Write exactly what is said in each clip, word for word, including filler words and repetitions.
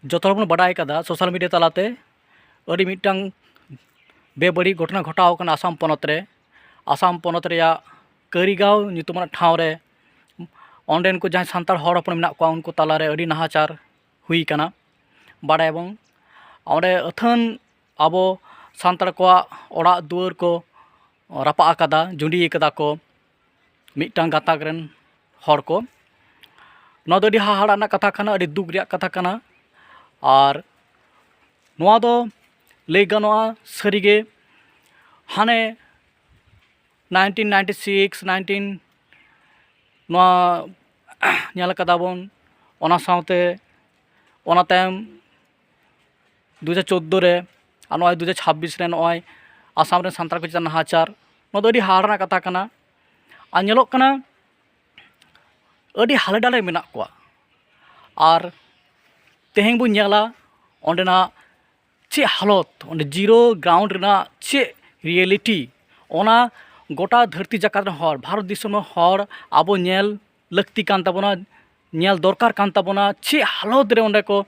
ᱡᱚᱛᱚ ᱦᱚᱲ ᱵᱚᱱ ᱵᱟᱰᱟᱭ ᱠᱟᱫᱟ, social media ᱛᱟᱞᱟᱛᱮ ᱟᱹᱰᱤ ᱢᱤᱫᱴᱟᱝ ᱵᱮᱵᱟᱹᱲᱤᱡ ᱜᱷᱚᱴᱚᱱᱟ ᱜᱷᱚᱴᱟᱣ ᱠᱟᱱᱟ ᱟᱥᱟᱢ ᱯᱚᱱᱚᱛ ᱨᱮ᱾ ᱟᱥᱟᱢ ᱯᱚᱱᱚᱛ ᱨᱮᱭᱟᱜ ᱠᱟᱹᱨᱤᱜᱟᱸᱣ ᱧᱩᱛᱩᱢᱟᱱᱟᱜ ᱴᱷᱟᱶ ᱨᱮ ᱚᱸᱰᱮᱱ ᱠᱚ ᱡᱟᱦᱟᱸᱭ ᱥᱟᱱᱛᱟᱲ ᱦᱚᱲ ᱦᱚᱯᱚᱱ ᱢᱮᱱᱟᱜ ᱠᱚᱣᱟ, ᱩᱱᱠᱩ ᱛᱟᱞᱟᱨᱮ ᱟᱹᱰᱤ ᱱᱟᱦᱟᱪᱟᱨ ᱦᱩᱭ ᱠᱟᱱᱟ, ᱵᱟᱰᱟᱭᱟᱵᱚᱱ᱾ ᱚᱸᱰᱮ ᱟᱹᱛᱷᱟᱹᱱ ᱟᱵᱚ ᱥᱟᱱᱛᱟᱲ ᱠᱚᱣᱟᱜ ᱚᱲᱟᱜ ᱫᱩᱣᱟᱹᱨ ᱠᱚ ᱨᱟᱯᱟᱜ ᱟᱠᱟᱫᱟ, ᱡᱩᱸᱰᱤ ᱟᱠᱟᱫᱟ ᱠᱚ ᱢᱤᱫᱴᱟᱝ ᱜᱟᱛᱟᱠ ᱨᱮᱱ ᱦᱚᱲ ᱠᱚ᱾ ᱱᱚᱣᱟ ᱫᱚ ᱟᱹᱰᱤ ᱦᱟᱦᱟᱲᱟᱜ ᱨᱮᱱᱟᱜ ᱠᱟᱛᱷᱟ ᱠᱟᱱᱟ, ᱟᱹᱰᱤ ᱫᱩᱠ ᱨᱮᱭᱟᱜ ᱠᱟᱛᱷᱟ ᱠᱟᱱᱟ᱾ ᱟᱨ ᱱᱚᱣᱟ ᱫᱚ ᱞᱟᱹᱭ ᱜᱟᱱᱚᱜᱼᱟ, ᱥᱟᱹᱨᱤᱜᱮ ᱦᱟᱱᱮ nineteen ninety six, nineteen, ᱱᱚᱣᱟ ᱧᱮᱞ ᱠᱟᱫᱟ ᱵᱚᱱ᱾ ᱚᱱᱟ ᱥᱟᱶᱛᱮ ᱚᱱᱟ ᱛᱟᱭᱚᱢ ᱫᱩ ᱦᱟᱡᱟᱨ ᱪᱳᱫᱽᱫᱳ ᱨᱮ, ᱟᱨ ᱱᱚᱜᱼᱚᱭ ᱫᱩ ᱦᱟᱡᱟᱨ ᱪᱷᱟᱵᱵᱤᱥ ᱨᱮ ᱱᱚᱜᱼᱚᱭ ᱟᱥᱟᱢ ᱨᱮᱱ ᱥᱟᱱᱛᱟᱲ ᱠᱚ ᱪᱮᱛᱟᱱ ᱱᱟᱦᱟᱪᱟᱨ, ᱱᱚᱣᱟ ᱫᱚ ᱟᱹᱰᱤ ᱦᱟᱦᱟᱲᱟᱜ ᱨᱮᱱᱟᱜ ᱠᱟᱛᱷᱟ ᱠᱟᱱᱟ᱾ ᱟᱨ ᱧᱮᱞᱚᱜ ᱠᱟᱱᱟ ᱟᱹᱰᱤ ᱦᱟᱞᱮ ᱰᱟᱞᱮ ᱢᱮᱱᱟᱜ ᱠᱚᱣᱟ᱾ ᱟᱨ ᱛᱮᱦᱮᱧ ᱵᱚᱱ ᱧᱮᱞᱟ ᱚᱸᱰᱮᱱᱟᱜ ᱪᱮᱫ ᱦᱟᱞᱚᱛ, ᱚᱸᱰᱮ ᱡᱤᱨᱳ ᱜᱨᱟᱣᱩᱱᱰ ᱨᱮᱱᱟᱜ ᱪᱮᱫ ᱨᱤᱭᱮᱞᱤᱴᱤ, ᱚᱱᱟ ᱜᱚᱴᱟ ᱫᱷᱟᱹᱨᱛᱤ ᱡᱟᱠᱟᱛ ᱨᱮᱱ ᱦᱚᱲ, ᱵᱷᱟᱨᱚᱛ ᱫᱤᱥᱚᱢ ᱨᱮᱱ ᱦᱚᱲ ᱟᱵᱚ ᱧᱮᱞ ᱞᱟᱹᱠᱛᱤ ᱠᱟᱱ ᱛᱟᱵᱚᱱᱟ, ᱧᱮᱞ ᱫᱚᱨᱠᱟᱨ ᱠᱟᱱ ᱛᱟᱵᱚᱱᱟ᱾ ᱪᱮᱫ ᱦᱟᱞᱚᱛ ᱨᱮ ᱚᱸᱰᱮ ᱠᱚ,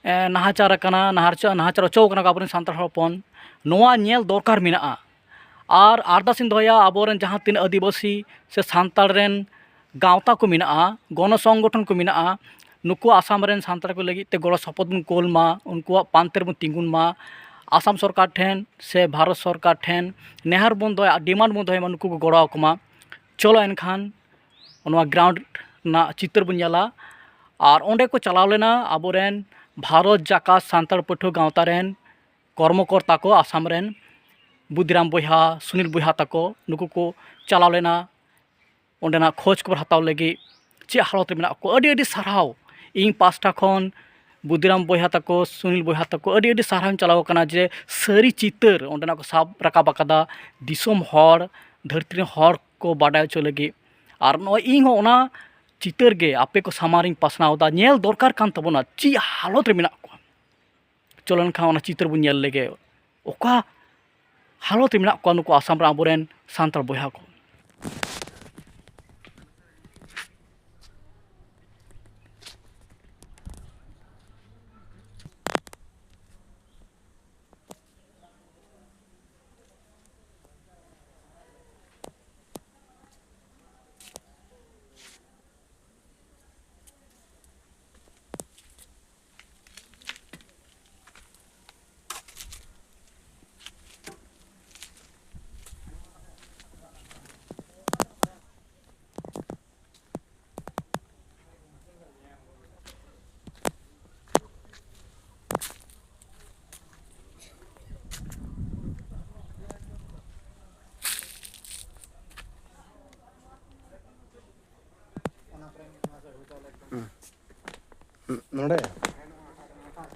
ᱮ, ᱱᱟᱦᱟᱪᱟᱨ ᱟᱠᱟᱱᱟ, ᱱᱟᱦᱟᱪᱟᱨ, ᱱᱟᱦᱟᱪᱟᱨ ᱦᱚᱪᱚ ᱟᱠᱟᱱᱟ ᱠᱚ ᱟᱵᱚᱨᱮᱱ ᱥᱟᱱᱛᱟᱲ ᱦᱚᱯᱚᱱ, ᱱᱚᱣᱟ ᱧᱮᱞ ᱫᱚᱨᱠᱟᱨ ᱢᱮᱱᱟᱜᱼᱟ᱾ ᱟᱨ ᱟᱨᱫᱟᱥ ᱤᱧ ᱫᱚᱦᱚᱭᱟ, ᱟᱵᱚᱨᱮᱱ ᱡᱟᱦᱟᱸ ᱛᱤᱱᱟᱹᱜ ᱟᱹᱫᱤᱵᱟᱹᱥᱤ ᱥᱮ ᱥᱟᱱᱛᱟᱲ ᱨᱮᱱ ᱜᱟᱶᱛᱟ ᱠᱚ ᱢᱮᱱᱟᱜᱼᱟ, ᱜᱚᱱᱚ ᱥᱚᱝᱜᱚᱴᱷᱚᱱ ᱠᱚ ᱢᱮᱱᱟᱜᱼᱟ, ᱱᱩᱠᱩ ᱟᱥᱟᱢ ᱨᱮᱱ ᱥᱟᱱᱛᱟᱲ ᱠᱚ ᱞᱟᱹᱜᱤᱫ ᱛᱮ ᱜᱚᱲᱚ ᱥᱚᱯᱚᱦᱚᱫ ᱵᱚᱱ ᱠᱳᱞ ᱢᱟ, ᱩᱱᱠᱩᱣᱟᱜ ᱯᱟᱱᱛᱮ ᱨᱮᱵᱚᱱ ᱛᱤᱸᱜᱩᱱ ᱢᱟ᱾ ᱟᱥᱟᱢ ᱥᱚᱨᱠᱟᱨ ᱴᱷᱮᱱ ᱥᱮ ᱵᱷᱟᱨᱚᱛ ᱥᱚᱨᱠᱟᱨ ᱴᱷᱮᱱ ᱱᱮᱦᱚᱨ ᱵᱚᱱ ᱫᱚᱦᱚᱭᱟ, ᱰᱤᱢᱟᱱᱰ ᱵᱚᱱ ᱫᱚᱦᱚᱭ ᱢᱟ, ᱱᱩᱠᱩ ᱠᱚ ᱜᱚᱲᱚ ᱟᱠᱚ ᱢᱟ᱾ ᱪᱚᱞᱚ ᱮᱱᱠᱷᱟᱱ ᱱᱚᱣᱟ ᱜᱨᱟᱣᱩᱱᱰ ᱨᱮᱱᱟᱜ ᱪᱤᱛᱟᱹᱨ ᱵᱚᱱ ᱧᱮᱞᱟ᱾ ᱟᱨ ᱚᱸᱰᱮ ᱠᱚ ᱪᱟᱞᱟᱣ ᱞᱮᱱᱟ ᱟᱵᱚᱨᱮᱱ ᱵᱷᱟᱨᱚᱛ ᱡᱟᱠᱟᱛ ᱥᱟᱱᱛᱟᱲ ᱯᱟᱹᱴᱷᱩᱣᱟᱹ ᱜᱟᱶᱛᱟ ᱨᱮᱱ ᱠᱚᱨᱢᱚᱠᱚᱨᱛᱟ ᱠᱚ, ᱟᱥᱟᱢ ᱨᱮᱱ ᱵᱩᱫᱷᱤᱨᱟᱢ ᱵᱚᱭᱦᱟ, ᱥᱩᱱᱤᱞ ᱵᱚᱭᱦᱟ ᱛᱟᱠᱚ, ᱱᱩᱠᱩ ᱠᱚ ᱪᱟᱞᱟᱣ ᱞᱮᱱᱟ ᱚᱸᱰᱮᱱᱟᱜ ᱠᱷᱳᱡᱽ ᱠᱷᱚᱵᱚᱨ ᱦᱟᱛᱟᱣ ᱞᱟᱹᱜᱤᱫ᱾ ᱪᱮᱫ ᱦᱟᱞᱚᱛ ᱨᱮ ᱢᱮᱱᱟᱜ ᱠᱚᱣᱟ? ᱟᱹᱰᱤ ᱟᱹᱰᱤ ᱥᱟᱨᱦᱟᱣ ᱤᱧ ᱯᱟᱥᱴᱟ ᱠᱷᱚᱱ ᱵᱩᱫᱷᱤᱨᱟᱢ ᱵᱚᱭᱦᱟ ᱛᱟᱠᱚ, ᱥᱩᱱᱤᱞ ᱵᱚᱭᱦᱟ ᱛᱟᱠᱚ, ᱟᱹᱰᱤ ᱟᱹᱰᱤ ᱥᱟᱨᱦᱟᱣ ᱤᱧ ᱪᱟᱞᱟᱣ ᱠᱟᱱᱟ ᱡᱮ ᱥᱟᱹᱨᱤ ᱪᱤᱛᱟᱹᱨ ᱚᱸᱰᱮᱱᱟᱜ ᱠᱚ ᱥᱟᱵ ᱨᱟᱠᱟᱵ ᱟᱠᱟᱫᱟ ᱫᱤᱥᱚᱢ ᱦᱚᱲ, ᱫᱷᱟᱹᱨᱛᱤ ᱨᱮᱱ ᱦᱚᱲ ᱠᱚ ᱵᱟᱰᱟᱭ ᱦᱚᱪᱚ ᱞᱟᱹᱜᱤᱫ᱾ ᱟᱨ ᱱᱚᱜᱼᱚᱭ ᱤᱧ ᱦᱚᱸ ᱚᱱᱟ ᱪᱤᱛᱟᱹᱨ ᱜᱮ ᱟᱯᱮ ᱠᱚ ᱥᱟᱢᱟᱝ ᱨᱤᱧ ᱯᱟᱥᱱᱟᱣ ᱮᱫᱟ᱾ ᱧᱮᱞ ᱫᱚᱨᱠᱟᱨ ᱠᱟᱱ ᱛᱟᱵᱚᱱᱟ ᱪᱮᱫ ᱦᱟᱞᱚᱛ ᱨᱮ ᱢᱮᱱᱟᱜ ᱠᱚᱣᱟ᱾ ᱪᱚᱞᱚ ᱮᱱᱠᱷᱟᱱ ᱚᱱᱟ ᱪᱤᱛᱟᱹᱨ ᱵᱚᱱ ᱧᱮᱞ ᱞᱮᱜᱮ, ᱚᱠᱟ ᱦᱟᱞᱚᱛ ᱨᱮ ᱢᱮᱱᱟᱜ ᱠᱚᱣᱟ ᱱᱩᱠᱩ ᱟᱥᱟᱢ ᱨᱮᱱ ᱟᱵᱚᱨᱮᱱ ᱥᱟᱱᱛᱟᱲ ᱵᱚᱭᱦᱟ ᱠᱚ᱾ ᱱᱚᱰᱮ?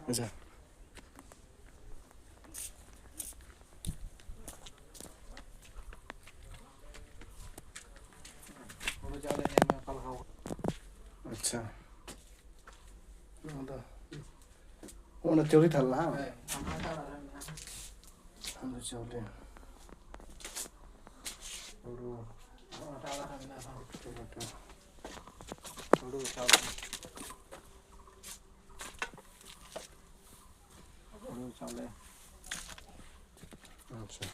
ᱟᱪᱪᱷᱟ᱾ ᱦᱩᱲᱩ ᱪᱟᱣᱞᱮ ᱧᱮᱞ ᱢᱮ ᱚᱠᱟ ᱞᱮᱠᱟ᱾ ᱟᱪᱪᱷᱟ᱾ ᱱᱚᱣᱟ ᱫᱚ ᱚᱱᱟ ᱪᱟᱣᱞᱮ ᱛᱟᱦᱮᱸ ᱞᱮᱱᱟ, ᱦᱮᱸ? ᱦᱮᱸ, ᱦᱟᱱᱟᱴᱟᱜ ᱚᱲᱟᱜ ᱨᱮ ᱢᱮᱱᱟᱜᱼᱟ᱾ ᱦᱩᱲᱩ ᱪᱟᱣᱞᱮ᱾ ᱦᱩᱲᱩ᱾ ᱚᱱᱟᱴᱟᱜ ᱚᱲᱟᱜ ᱨᱮ ᱢᱮᱱᱟᱜᱼᱟ᱾ ᱦᱩᱲᱩ ᱪᱟᱣᱞᱮ᱾ ᱦᱩᱲᱩ ᱪᱟᱣᱞᱮ᱾ ᱟᱪᱪᱷᱟ᱾